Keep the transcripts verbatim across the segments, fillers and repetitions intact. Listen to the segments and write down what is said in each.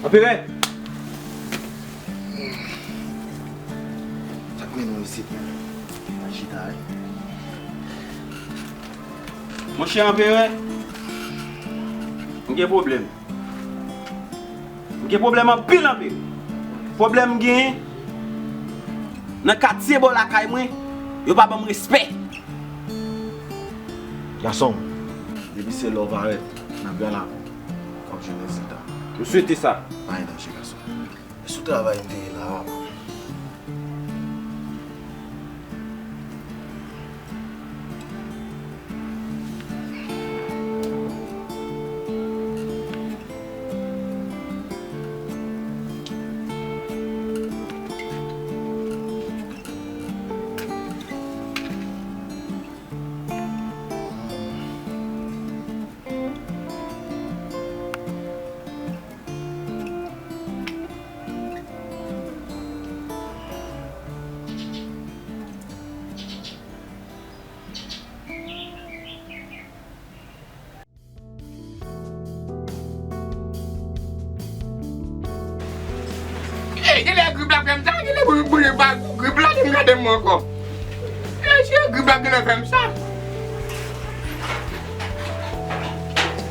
Anperè! Sa k mennen w isit menm? Al chita, wi. Monchè Anperè, m gen pwoblèm. M gen pwoblèm anpil, anpil. Pwoblèm m genyen nan katye bò lakay mwen, yo pa ban m respè. Gason m, depi se lè w parèt nan gran lakou, w ap jwenn rezilta. M swete sa. Pa gen danje, gason m. E sou travay m te ye la a. Ey, genlè grip la fè m sa, genlè bri, bri, bri, grip la vin gade m ankò. Ey, se grip la genlè fè m sa.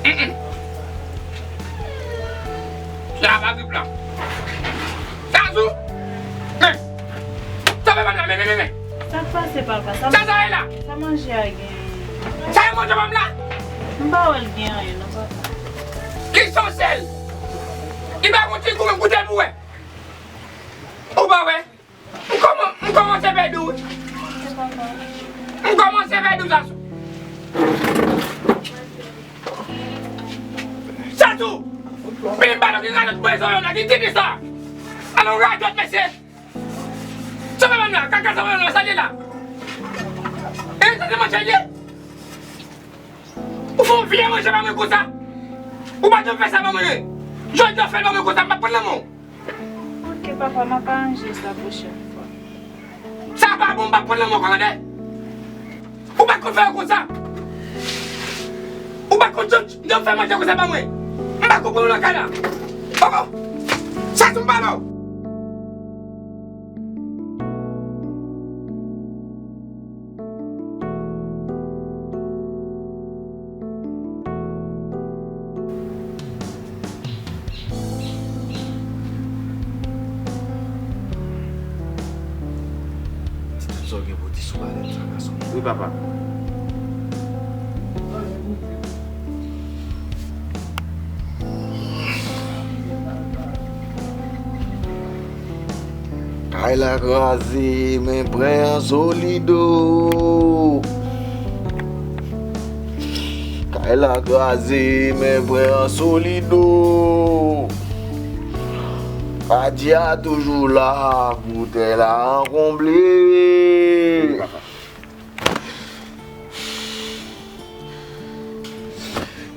Mm, mm. Se apa grip la. Sa sou. Men. Sa fè m la, men, men, men, men. Sa k pase, papa? Sa sa ye la? Sa manje a gen? Sa e manje ban m la? M pa wè l gen anyen, non, papa. Li sòsèl. Li pa gon ti gou menm, goute pou wè. Ou pa wè? M kòman-, m kòmanse pèdi w. M kòmanse pèdi w, Sasou. Sasou! Pil balon ki radòt mwen zòrèy la, ki tip sa? Alon radòt, mesye! Sa fè ban m la, kaka sa fè ban m la, sa l ye la? E sa se manje l ye? Ou fè yon vye manje ban mwen konsa? Ou pa janm fè sa ban mwen. Jodi a w fè l ban mwen konsa, m p ap pran nan men w. Ok, papa, m ap aranje sa pwochèn fwa. Sa pa bon, m p ap pran nan men w, kòmande. Ou pa konn fè yo konsa. Ou pa konn janm, janm fè manje konsa ban mwen. M pa konprann ou nan kay la. Oh, oh. Sa sou m pale w. Di tout sa w gen pou w di sou palè m sa, gason m. Wi, papa. Kay la kraze, men prè an solido. Kay la kraze, men prè an solido. Adya toujou la pou tè la an konble.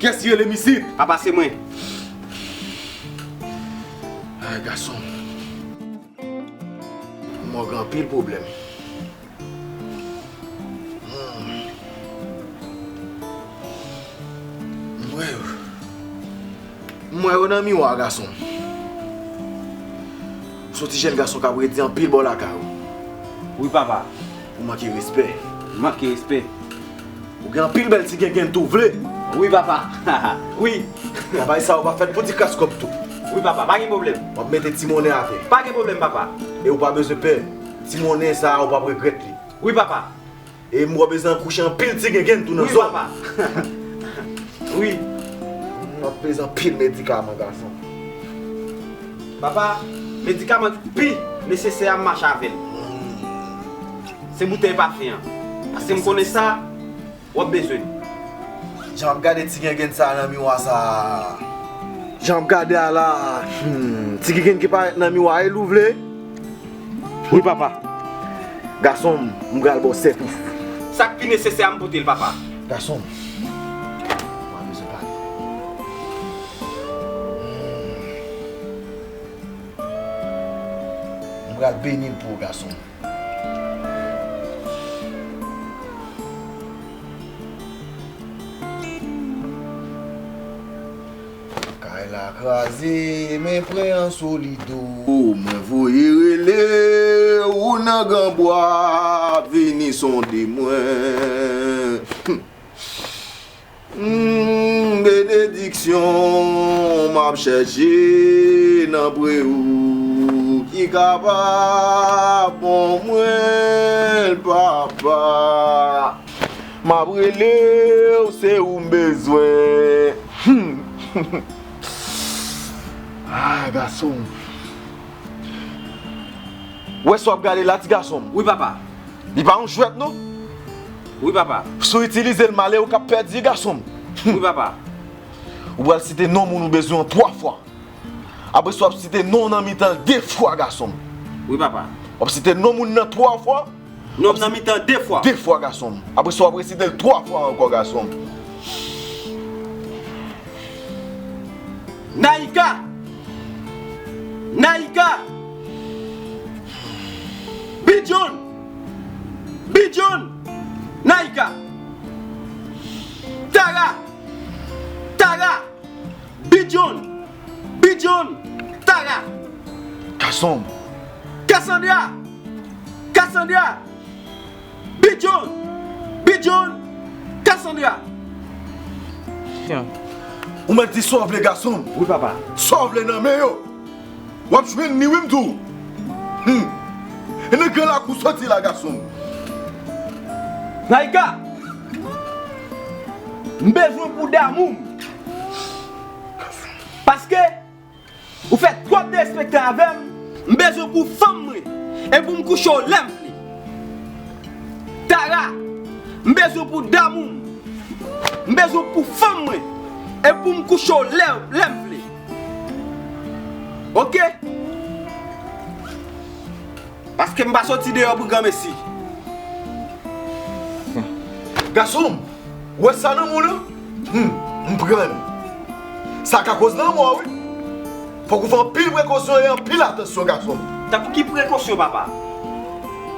Kiyès ki rele m isit? Papa, se mwen. Ay, gason. M wè w gen anpil pwoblèm. Hmm. M wè yo. M wè yo nan miwa, gason. Se yon ti jèn gason k ap redi anpil bò lakay ou. Wi, papa. Ou manke respè. Manke respè. Ou gen anpil bèl ti gengenn tou, vle? Wi, papa. Wi. Travay sa ou pa fèt pou ti kras kòb tou. Wi, papa, pa gen pwoblèm. W ap mete ti monnen atè. Pa gen pwoblèm, papa. E ou pa bezwen pè. Ti monnen sa a, ou p ap regrèt li. Wi, papa. E m wè w bezwen akouche anpil ti gengenn tou nan zòn. Wi, papa. Wi. M ap bezwen anpil medikaman, gason. Papa, medikaman ki pi nesesè a, m mache avè l. Se boutèy pafen an. Paske m konnen sa, w ap bezwen l. Jan w ap gade ti gengenn sa a nan miwa sa a. Jan w ap gade a la, hmm, ti gengenn ki parèt nan miwa a, e l ou vle? Wi, papa. Gason m, m pral ba w sèvis. Sa k pi nesesè a, m pote l, papa. Gason m, mwen bezwen pale. M pral beni l pou ou, gason m. Kay La kraze, men pran an solido. Mwen voye rele ou nan granbwa, vini sonde mwen. Hmm, benediksyon m ap chèche nan pre ou ki ka pa bon mwen, papa. M ap rele w, se ou m bezwen. Hmm. Ah, gason m. Ou wè sa w ap gade la, ti gason m? Wi, papa. Li pa yon jwèt, non. Wi, papa. Si w itilize l mal, e ou k ap pèdi, gason m. Wi, papa. Ou pral site non moun ou bezwen an twa fwa. Apre sa, w ap site non w nan mitan l de fwa, gason m. Wi, papa. W ap site non moun nan twa fwa. Non m nan mitan de fwa. De fwa, gason m. Apre sa, w ap resite l twa fwa ankò, gason m. Naïka! Naïka! Bidjoun! Bidjoun! Naïka! Tara! Tara! Bidjoun! Bidjoun! Tara! Gason m. Cassandra! Cassandra! Bidjoun! Bidjoun! Cassandra! Ou mèt di sa w vle, gason m. Wi, papa. Sa w vle nan men yo. W ap jwenn li, wi, m di w. Hmm. E nan gran lakou soti la, gason m. Naïka! M bezwen pou damou m. Paske ou fè twòp derespektan avè m, m bezwen pou fanm mwen, e pou m kouche w lè m vle. Tara, m bezwen pou damou m, m bezwen pou fanm mwen, e pou m kouche w lè, lè m vle. Oke? Paske m pa soti deyò pou granmesi. Gason m, ou wè sa nan men w lan? Hmm, m pran l. Sa ka koz lanmò, wi. Fòk ou fè anpil prekosyon e anpil atansyon, gason m. Tankou ki prekosyon, papa?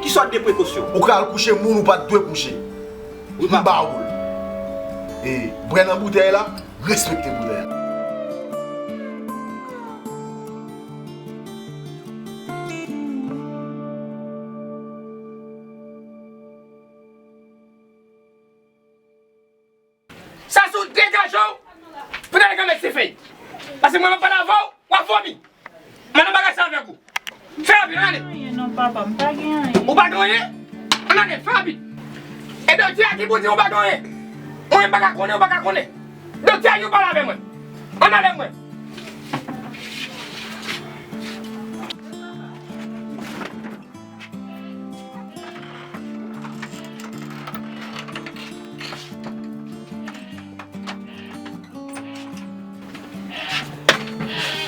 Ki sòt de prekosyon? Ou ka al kouche moun ou pa t dwe kouche. Wi, papa. M ba ou l. E bwè nan boutèy la, respekte boutèy la. Sa si w degaje w, pou n ale granmesi fèy. Paske mwen, mwen pale avè w, w ap vomi. Mwen nan bagay sa avèk ou. Fè rapid, ann ale. Anyen non, papa, m pa gen anyen. Ou pa gen anyen? Ann ale, fè rapid. E doktè a ki pou di ou pa gen anyen? Mwen, m pa ka konnen, ou pa ka konnen. Doktè a ki pou pale avè mwen. Ann ale mwen.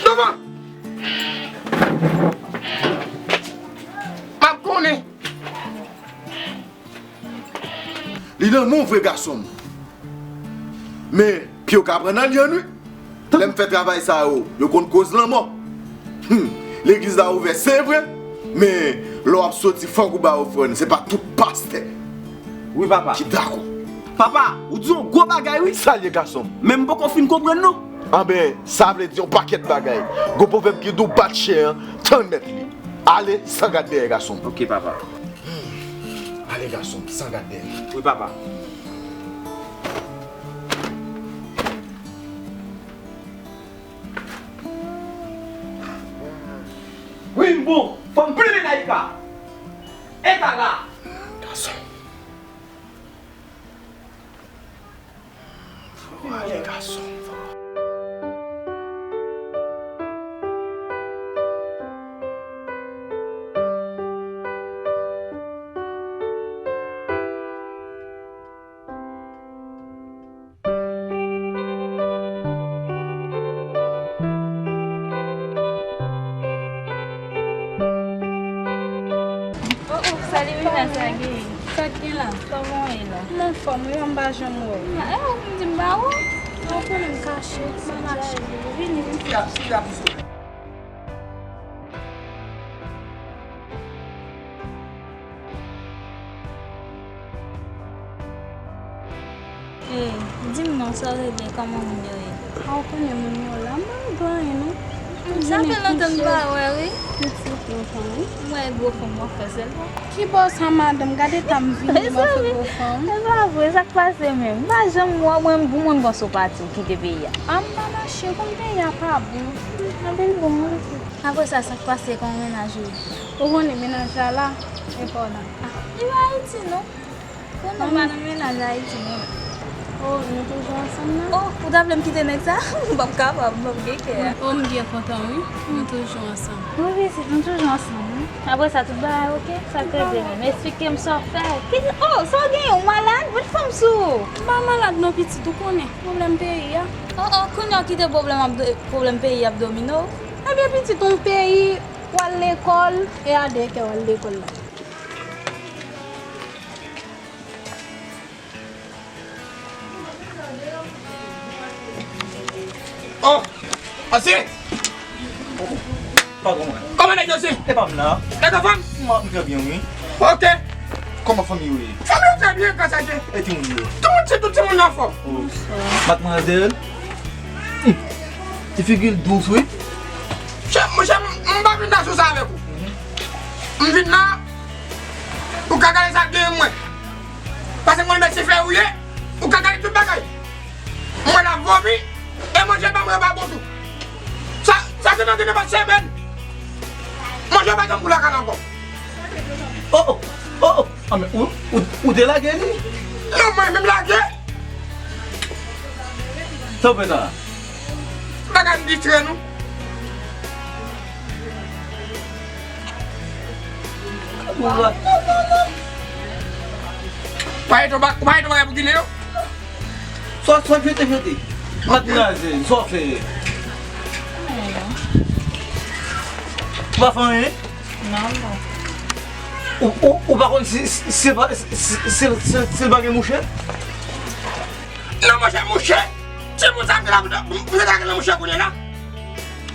Douvan! M ap konnen. Li nan men w vre, gason m. Men, pye w ka pran nan lyann, wi. Lè m fè travay sa yo, yo konn koz lanmò. Hmm, legliz la ouvè, se vre, men lè w ap soti, fòk ou bay ofrann. Se pa tout pastè, wi, papa, ki dakò. Papa, ou di yon gwo bagay, wi. Sa l ye, gason m? Men m poko fin konprann, non. Anben, sa vle di yon pakèt bagay. Gwo pwovèb ki di w bat chen an, tann mèt li. Ale san gad dèyè, gason m. Oke, papa. Hmm. Ale, gason m, san gad dèyè. Wi, papa. Wi, m bon. Fò m plimen Naïka. E Tara. Gason. Fò w ale, gason. Oh, oh, salut, Mina, sa gen? Sa k gen la? Kòman w ye la? M anfòm, wi, m pa janm wè w. Ah, e ou m di m pa wè w? Ou konnen m kache, m mache. Vini, vini. E, di m non, Sa w regle, kòman moun yo ye? A, ou konnen moun yo la, m pa regle anyen non. M, sa fè lontan m pa wè, wi. Pitit lontan, wi. M wè gwo fanm w ap fè sèlman. Ki bò sa, madanm? Gade tan m vini, m ap fè gwo fanm. E pa vre, sa k pase menm? M pa janm wè w, mwen, pou moun panse w pati, w kite peyi a. A, m pa mache, konn peyi a pa bon. Anpil bon, wi. Apre sa, sa k pase, kòman mennaj ou ye? Ou konnen mennaj la la, e pa w la. A, li pa Ayiti non. Konnen m pa nan mennaj Ayiti non. O, nou toujou ansanm nan? O, ou ta vle m kite nèg sa? M p ap kapab, m p ap gen kè a. O, m byen kontan wi, nou toujou ansanm. Wi, pitit, nou toujou ansanm wi. Apre sa, tout bagay oke? Sa k rete menm? Eksplike m sa w fè. Ki, o, sa w genyen? Ou malad? Met fanm sou ou. M pa malad non, pitit, ou konnen. Pwoblèm peyi a. O, o, kounye a w kite pwoblèm ap do-, pwoblèm peyi ap domine w. Ebyen, pitit, yon peyi, w al lekòl, e a de kè w al lekòl la. O! Ansyen! Patwon mwen. Kòman nèg yo se? E pa m la. Nèg anfòm? M, m trè byen, wi. Oke. Kòman fanmi yo ye? Fanmi yo trè byen, gras a Dye. E timoun yo? Tout timoun, tout timoun yo anfòm. O. Madmwazèl. Hmm. Ti figi l dous, wi. Chè, monchè, m, m pa vin la sou sa avèk ou. M vin la, ou ka gade sa k genyen mwen. Paske mwen mesye fè ou ye, ou ka gade tout bagay. Mwen la vomi, e manje pa mwen pa bon tou. Sa, sa te nan nenpòt semèn. Manje pa janm pou lakay la ankò. O, o, o, o. A, men ou, ou, ou te lage li? Non, mwen menm lage. Sa w fè sa? Bagay m distrè nou. Ou pa, ou pa, ou pa gen bagay pou ginen yo? Sa, sa fete, fete. Madmwazèl, sa w fè? Ou pa fè anyen? Non, non. Ou, ou, ou pa konn si, si, si, si, si, si, si l pa gen mouche? Non, monchè, mouche. Timoun sa m te la pou m rete ak mouche kounye la.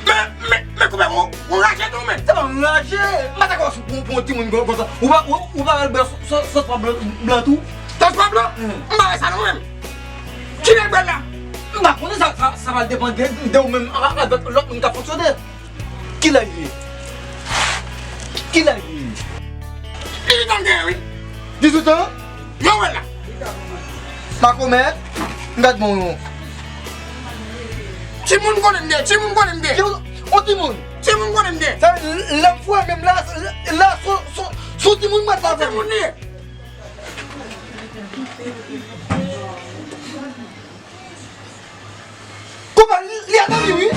Men, men, men koupe, ou, ou raje tou, men. Se pa m raje. M pa ta kò pou, pou yon timoun kon, konsa. Ou pa, ou, ou pa wè l bwè sò-, sò-, sòs pwa blan, blan tou? Sòs pwa blan? Hmm. M pa wè sa non, men. Kilè l bwè l la? M pa konnen sa, sa, sa va depann de, de ou menm a, avèk lòt moun k ap fonksyone. Kilè l ye? Kilè l ye? Li janm genyen, wi. Dizuit an? Yo wè la. Makomè, m gad bon yo. Timoun konnen m de, timoun konnen m de. Yo, on timoun. Timoun konnen m de. Sa, lè m foure menm la, la, sou, sou, sou timoun mwen ta fè. Timoun li ye. Konpa, li, li atake wi.